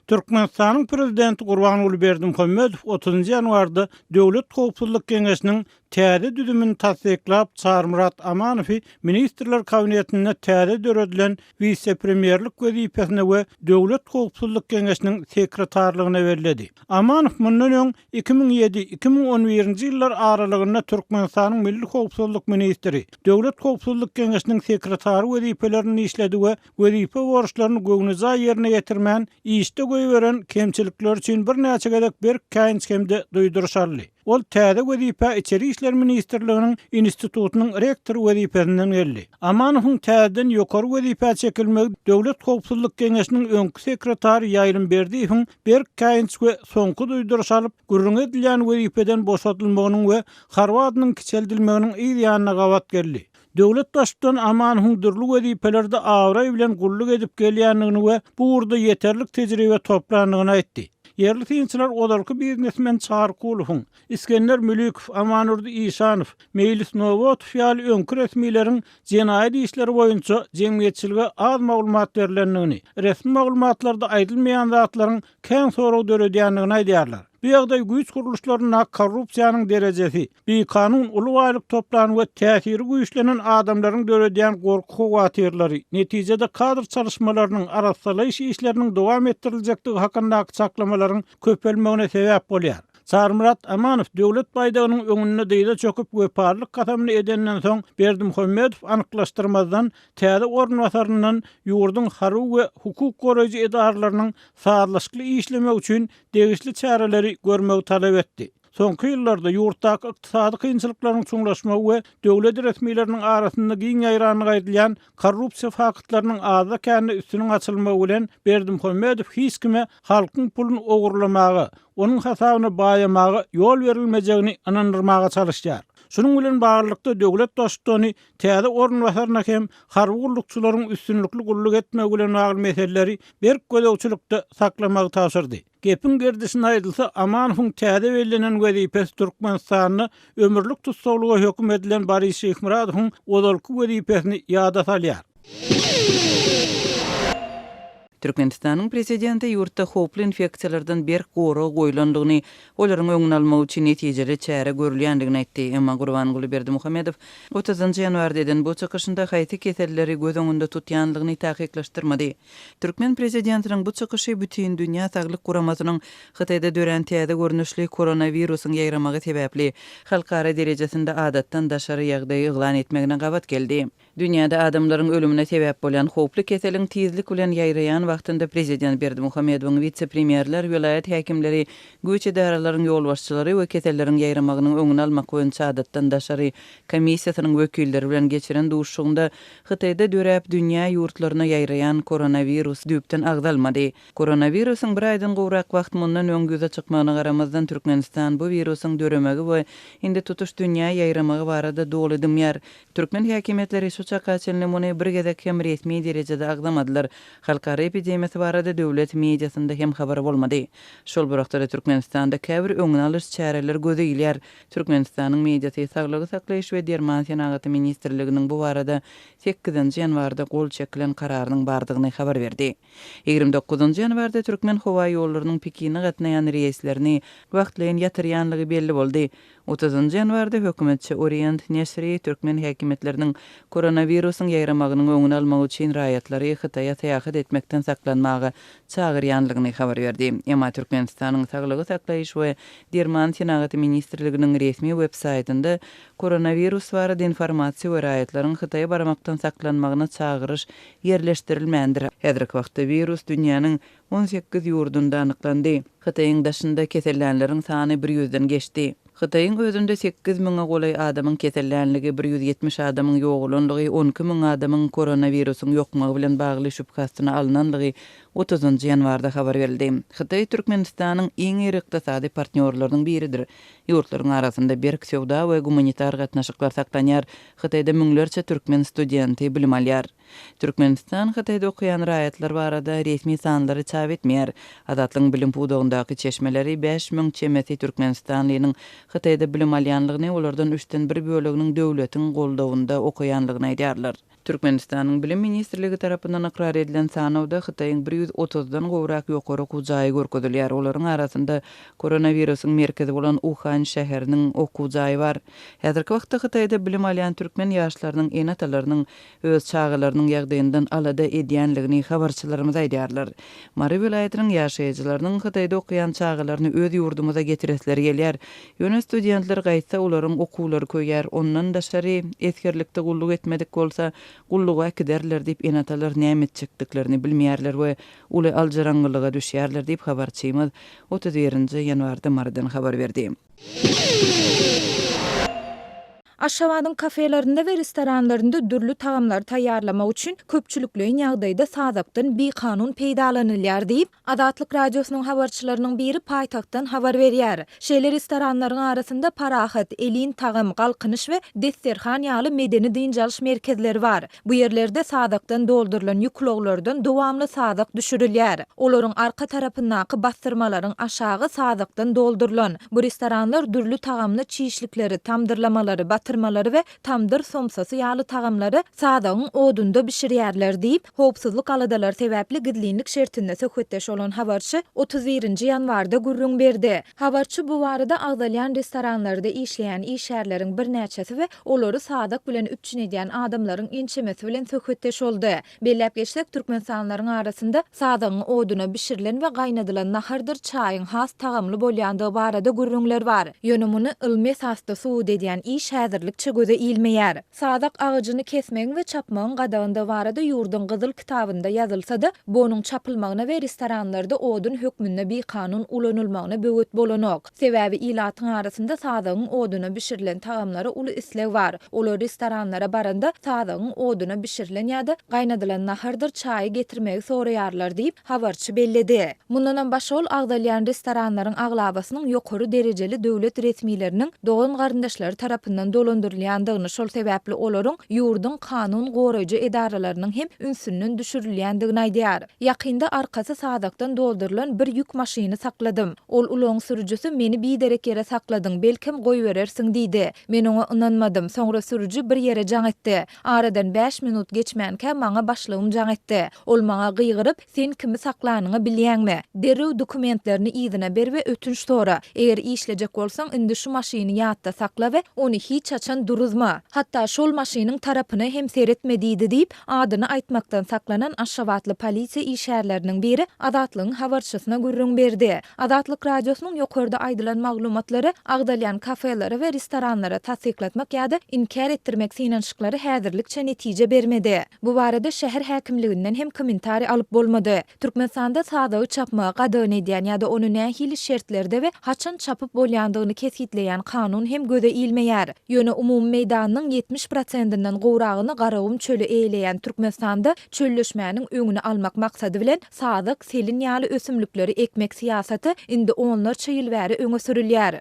Türkmenistanyň Prezidenti Gurbanguly Berdimuhamedow otuzynjy ýanwarda Döwlet howpsuzlyk geňeşiniň täze düzümini tassyklap, Çarymyrat Amanowy Ministrler Kabinetinde täze döredilen wise-premýerlik wezipesine we Döwlet howpsuzlyk geňeşiniň sekretarlygyna belledi. Amanow mundan öň 2007, 2011-nji ýyllar aralygynda Türkmenistanyň Milli howpsuzlyk ministri, Döwlet howpsuzlyk geňeşiniň sekretary wezipelerinde işledi we wezipe borçlaryny göwnejaý ýerine ýetirmän, işde goýberen kemçilikleri üçin birnäçe gezek berk käýinç hem-de duýduryş aldy. Ol täze wezipä Içeri işler ministrliginiň institutynyň rektory wezipesinden geldi. Amanowyň täzeden ýokary wezipä çekilmegi Döwlet howpsuzlyk geňeşiniň öňki sekretary Ýaýlym Berdiýewiň berk käýinç we soňky duýduryş alyp, gürrüňi edilýän wezipeden boşadylmagynyň we harby adynyň kiçeldilmeginiň yz ýanyna gabat geldi. Döwlet Baştutany Amanowyň dürli wezipelerde abraý bilen gulluk edip gelýändigini we bu ugurda ýeterlik tejribe toplandygyny aýtdy. Ýerli synçylar ozalky biznesmen Çary Kulowyň, Isgender Mülikow, Amandurdy Işanow, Meýlis Nobatow ýaly öňki resmileriň jenaýat işleri boýunça jemgyýetçilige az maglumat berlendigini, resmi maglumatlarda aýdylmaýan zatlaryň kän sorag döredýändigini aýdýarlar. Bu ýagdaý güýç gurluşlaryndaky korrupsiýanyň derejesi, bikanun uly baýlyk toplan we täsiri güýçlenen adamlaryň döredýän gorky-howatyrlary, netijede kadr çalyşmalarynyň, arassalaýyş işleriniň dowam etdiriljekdigi hakyndaky çaklamalaryň köpelmegine sebäp bolýar. Çarymyrat Amanow döwlet baýdagynyň öňünde dyza çöküp wepalylyk kasamyny edenden soň Berdimuhamedow anyklaşdyrmazdan täze orunbasaryndan ýurduň harby we hukuk goraýjy edaralarynyň sazlaşykly işlemegi üçin degişli çäreleri görmegi talap etdi. Soňky ýyllarda ýurtdaky ykdysady kynçylyklaryň çuňlaşmagy we döwlet resmileriniň arasynda giň ýaýrandygy aýdylýan korrupsiýa faktlarynyň azda-kände üstüniň açylmagy bilen Berdimuhamedow hiç kime halkyň puluny ogurlamaga, onuň hasabyna baýamaga ýol berilmejegini ynandyrmaga çalyşýar. Şunuň bilen baglylykda döwlet baştutany täze orunbasaryna hem harby gullukçylaryň üstünlikli gulluk etmegi bilen bagly meseleleri berk gözegçilikde saklamagy tabşyrdy. Gepiň gerdişine aýdylsa, Amanowyň täze bellenen wezipesi Türkmenistanda ömürlik tussaglyga höküm edilen Boris Şyhmyradowyň ozalky wezipesini ýada salýar. Türkmenistanyň Prezidenti ýurtda howply infeksiýalardan berk gorag goýlandygyny, olaryň öňüni almak üçin netijeli çäre görülýändigini aýtdy. Emma Gurbanguly Berdimuhamedow otuzynjy ýanwarda eden bu çykyşynda haýsy keselleri göz öňünde tutýanlygyny takyklaşdyrmady. Türkmen prezidentiniň bu çykyşy Bütindünýä saglyk guramasynyň Hytaýda dörän täze görnüşli koronawirusyň ýaýramagy sebäpli halkara derejesinde adatdan daşary ýagdaý yglan etmegine gabat geldi. Dünýäde adamlaryň ölümine sebäp bolýan howply keseliň tizlik bilen ýaýraýan wagtynda prezident Berdimuhamedowyň wise-premýerler, welaýat häkimleri, güýç edaralaryň ýolbaşçylary we keselleriň ýaýramagynyň öňüni almak boýunça adatdan daşary komissiýasynyň wekilleri bilen geçiren duşuşygynda Hytaýda döräp dünýä ýurtlaryna ýaýraýan koronawirus düýpden agzalmady. Koronawirusyň bir aýdan gowrak wagt mundan öň ýüze çykmagyna garamazdan Türkmenistan bu wirusyň döremegi we indi tutuş dünýä ýaýramagy barada doly dymýar. Türkmen häkimiýetleri şu çaka çenli muny bir gezek hem resmi derejede agzamadylar. Halkara epidemiýasy barada döwlet mediasynda hem habar bolmady. Şol bir wagtda-da Türkmenistanda käbir öňüni alyş çäreler göze ilýär. Türkmenistanyň mediasy Saglygy saklaýyş we derman senagaty ministrliginiň bu barada sekizinji ýanwarda gol çekilen kararynyň bardygyny habar berdi. 29 ýanwarda Türkmenhowaýollarynyň Pekine gatnaýan reýslerini wagtlaýyn ýatyrýanlygy belli boldy. Otuzynjy ýanwarda hökümetçi Orient neşiri türkmen häkimiýetleriniň koronawirusyň ýaýramagynyň öňüni almak üçin raýatlary Hytaýa syýahat etmekden saklanmaga çagyrýanlygyny habar berdi. Emma Türkmenistanyň Saglygy saklaýyş we derman senagaty ministrliginiň resmi web saýtynda koronawirus barada informasiýa we raýatlaryň Hytaýa barmakdan saklanmagyna çagyryş ýerleşdirilmändir. Häzirki wagtda wirus dünýäniň 18 ýurdunda anyklandy. Hytaýyň daşynda kesellänleriň sany bir ýüzden geçdi. Hytaýyň özünde sekiz müňe golaý adamyň kesellänligi, 170 adamyň ýogalanlygy, 12 müň adamyň koronawirusyň ýokmagy bilen bagly şübhe astyna alnanlygy otuzynjy ýanwarda habar berildi. Hytaý Türkmenistanyň iň iri ykdysady partnýorlarynyň biridir. Ýurtlaryň arasynda berk söwda we gumanitar gatnaşyklar saklanýar. Hytaýda müňlerçe türkmen studenti bilim alýar. Türkmenistan Hytaýda okaýan raýatlar barada resmi sanlary çap etmeýär. Azatlygyň bilim pudagyndaky çeşmeleri 5000 çemesi türkmenistanlynyň Hytaýda bilim alýanlygyny, olardan üçden bir böleginiň döwletiň goldawynda okaýanlygyny aýdýarlar. Türkmenistanyň Bilim ministrligi tarapyndan ykrar edilen sanawda Hytaýyň bir ýüz otuzdan gowrak ýokary okuw jaýy görkezilýär. Olaryň arasynda koronawirusyň merkezi bolan Uhan şäheriniň okuw jaýy bar. Häzirki wagtda Hytaýda bilim alýan türkmen ýaşlarynyň ene-atalarynyň öz çagalarynyň ýagdaýyndan alada edýänligini habarçylarymyz aýdýarlar. Mary welaýatynyň ýaşaýjylarynyň Hytaýda okaýan çagalaryny öz ýurdumyza getiresleri gelýär. Ýöne studentler gaýtsa olaryň okuwlary köýýär, ondan daşary esgerlikde gulluk etmedik bolsa, gulluga äkiderler diýip ene-atalar näme etjekdiklerini bilmeýärler we uly aljyraňňylyga düşýärler diýip habarçymyz 31-nji ýanwarda Marydan habar berdi. Aşgabadyň kafelerinde we restoranlarynda dürli tagamlary taýýarlamak üçin köpçülikleýin ýagdaýda sazakdan bikanun peýdalanylýar diýip, Azatlyk Radiosynyň habarçylarynyň biri paýtagtdan habar berýär. Şeýle restoranlaryň arasynda Parahat, Elin tagam, Galkynyş we Desterhan ýaly medeni-dynç alyş merkezleri bar. Bu ýerlerde sazakdan doldurylan ýük ulaglardan dowamly sazak düşürilýär. Olaryň arka tarapyndaky bassyrmalaryň aşagy sazakdan doldurylan. Bu restoranlar dürli tagamly çişlikleri, tamdyrlamalary, batyrmalary we tamdyr somsasy ýaly tagamlary sazagyň odunda bişirýärler diýip, howpsuzlyk aladalary sebäpli gizlinlik şertinde söhbetdeş bolan habarçy 31-nji ýanwarda gürrüň berdi. Habarçy bu barada agzalýan restoranlarda işleýän işgärleriň birnäçesi we olary sazak bilen üpjün edýän adamlaryň ençemesi bilen söhbetdeş boldy. Belläp geçsek, türkmenistanlylaryň arasynda sazagyň oduna bişirilen we gaýnadylan nahardyr çaýyň has tagamly bolýandygy barada gürrüňler bar. Ýöne muny ylmy esasda subut edýän iş häzirlikçe göze ilmeýär. Sazak agajyny kesmegiň we çapmagyň gadagandygy barada ýurduň Gyzyl kitabynda ýazylsa-da, bu onuň çapylmagyna we restoranlarda odun hökmünde bikanun ulanylmagyna böwet bolanok. Sebäbi ilatyň arasynda sazagyň oduna bişirilen tagamlara uly isleg bar. Olar restoranlara baranda sazagyň oduna bişirilen ýa-da gaýnadylan nahardyr çaýy getirmegi soraýarlar diýip, habarçy belledi. Mundanam başga ol agzalýan restoranlaryň aglabasynyň ýokary derejeli döwlet resmileriniň dogan-garyndaşlary tarapyndan dolandyrylýandygyny, şol sebäpli olaryň ýurduň kanun goraýjy edaralarynyň hem ünsünden düşürilýändigini aýdýar. Ýakynda arkasy sazakdan doldurylan bir ýük maşyny sakladym. Ol ulagyň sürüjisi meni biderek ýere sakladyň, belkem goýberersiň diýdi. Men oňa ynanmadym. Soňra sürüji bir ýere jaň etdi. Aradan bäş minut geçmänkä maňa başlygym jaň etdi. Ol maňa gygyryp, Sen kimi saklanyňy bilýäňmi? Derrew dokumentlerini yzyna ber we ötünç sora. Eger işlejek bolsaň, indi şu maşyny ýatda sakla we ony hiç haçan duruzma. Hatda şol maşynyň tarapyna hem seretme diýdi diýip, adyny aýtmakdan saklanan aşgabatly polisiýa işgärleriniň biri Azatlygyň habarçysyna gürrüň berdi. Azatlyk Radiosynyň ýokarda aýdylan maglumatlary agzalýan kafelere we restoranlara tassyklatmak ýa-da inkär etdirmek synanyşyklary häzirlikçe netije bermedi. Bu barada şäher häkimliginden hem kommentariý alyp bolmady. Türkmenistanda sazagy çapmagy gadagan edýän ýa-da ony nähili şertlerde we haçan çapyp bolýandygyny kesgitleýän kanun hem göze ilmeýär. Ýöne umumy meýdanynyň 70 prosendinden gowragyny Garagum çöli eýeleýän Türkmenistanda çölleşmäniň öňüni almak maksady bilen sazak, selin ýaly ösümlikleri ekmek syýasaty indi onlarça ýyl bäri öňe sürülýär.